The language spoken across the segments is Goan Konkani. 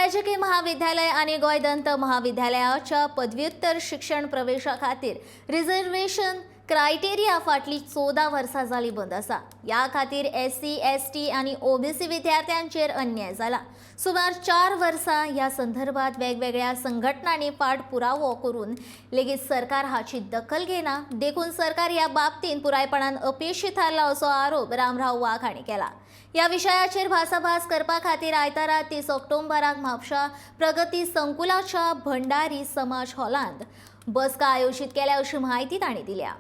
वैजकी महाविद्यालय आनी गोंय दंत महाविद्यालयाच्या पदव्युत्तर शिक्षण प्रवेशा खातीर रिझर्वेशन क्रायटेरिया फाटली 14 वर्सां जाली बंद आसा. ह्या खातीर एससी, एसटी आनी ओबीसी विद्यार्थ्यांचेर अन्याय जाला. सुमार 4 वर्सां ह्या संदर्भात वेगवेगळ्या संघटनांनी पाठपुरावो करून लेगीत सरकार हाची दखल घेना. देखून सरकार ह्या बाबतींत पुरायपणान अपेशी थारला असो आरोप रामराव वाघ हांणी केला. ह्या विशयाचेर भासाभास करपा खातीर आयतारा 30 ऑक्टोबराक म्हापशा प्रगती संकुलाच्या भंडारी समाज हॉलांत बसका आयोजीत केल्या अशी म्हायती तांणी दिल्या.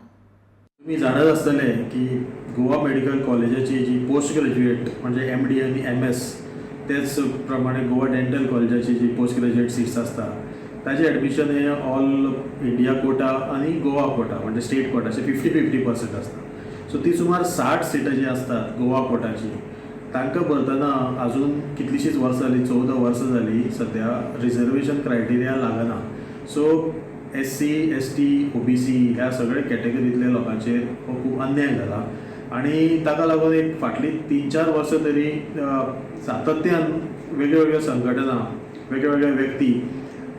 तुम्ही जाणत आसतले की गोवा मेडिकल कॉलेजाची जी पोस्ट ग्रॅज्युएट म्हणजे एमडी आनी एमएस, तेच प्रमाणे गोवा डेंटल कॉलेजाची जी पोस्ट ग्रॅज्युएट सीट्स आसता, ताजें एडमिशन हे ऑल इंडिया कोटा आनी गोवा कोटा म्हणजे स्टेट कोटा अशें 50-50% आसता. सो ती सुमार 60 सिटां जी आसतात गोवा कोटाची, तांकां भरतना अजून कितलींशींच वर्सां जालीं, 14 वर्सां जालीं, सद्या रिजर्वेशन क्रायटेरिया लागना. सो एससी, एसटी, ओबीसी ह्या सगळ्या कॅटेगरींतल्या लोकांचेर हो खूब अन्याय जाला आनी ताका लागून एक फाटलीं 3-4 वर्सां तरी सातत्यान वेगळ्यो वेगळ्यो संघटना, वेगळे वेगळे व्यक्ती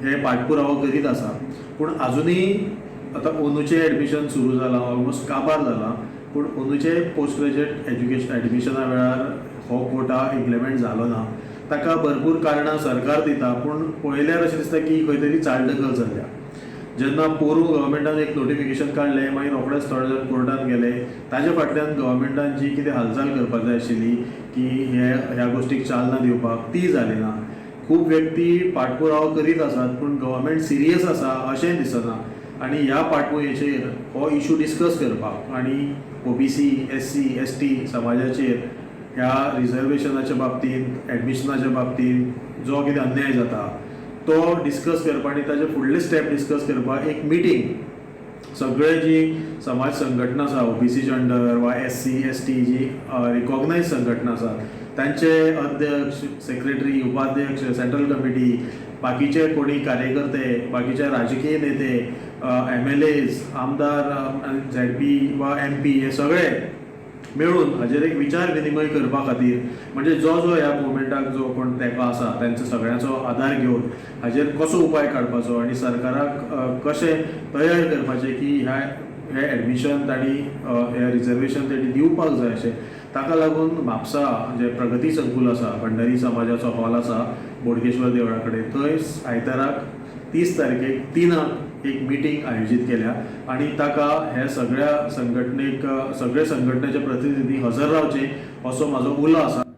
हे पाठपुरावो करीत आसा. पूण आजुनूय आतां अंदूचें एडमिशन सुरू जालां, ऑलमोस्ट काबार जालां, पूण अंदूचे पोस्ट ग्रॅज्युएट एज्युकेशन एडमिशना वेळार हो कोटा इम्प्लिमेंट जालो ना. ताका भरपूर कारणां सरकार दिता, पूण पळयल्यार अशें दिसता की खंय तरी चालढकल चल्ल्या. जेन्ना पोरूं गव्हर्मेंटान एक नोटिफिकेशन काडलें, मागीर रोखडेच थोडे जाण कोर्टान गेले. ताजे फाटल्यान गव्हर्मेंटान जी कितें हालचाल करपाक जाय आशिल्ली की हे ह्या गोश्टीक चालना दिवपाक, ती जाली ना. खूब व्यक्ती पाठपुरावो करीत आसात, पूण गव्हर्मेंट सिरियस आसा अशेंय दिसना. आनी ह्या पाठभुंयेचेर हो इशू डिस्कस करपाक आनी ओबीसी, एससी, एसटी समाजाचेर ह्या रिजर्वेशनाच्या बाबतींत, एडमिशनाच्या बाबतींत जो कितें अन्याय जाता तो डिस्कस करपाक आनी ताजे फुडले स्टेप डिस्कस करपाक एक मिटींग सगळे जी समाज संघटना आसा, ओबीसीच्या अंडर वा एससी, एसटी जी रिकॉग्नायज संघटना आसा, तांचे अध्यक्ष, सेक्रेटरी, उपाध्यक्ष, सेंट्रल कमिटी, बाकीचे कोणी कार्यकर्ते, बाकीचे राजकीय नेते, एमएलएज, आमदार, झेडपी वा एमपी, हे सगळे मेळून हाजेर एक विचार विनिमय करपा खातीर, म्हणजे जो जो ह्या मुवमेंटाक जो कोण तेंको आसा तांचो सगळ्यांचो आदार घेवन हाजेर कसो उपाय काडपाचो आनी सरकाराक कशें तयार करपाचें की ह्या हें एडमिशन तांणी, हें रिजर्वेशन तांणी दिवपाक जाय अशें, ताका लागून म्हापसा जे प्रगती संकुल आसा, भंडारी समाजाचो हॉल आसा बोडगेश्वर देवळा कडेन, थंय आयताराक 30 तारखेक 3क एक मिटींग आयोजीत केल्या आनी ताका हे सगळ्या संघटनेक, सगळे संघटनेचे प्रतिनिधी हजर रावचे असो म्हाजो उलो आसा.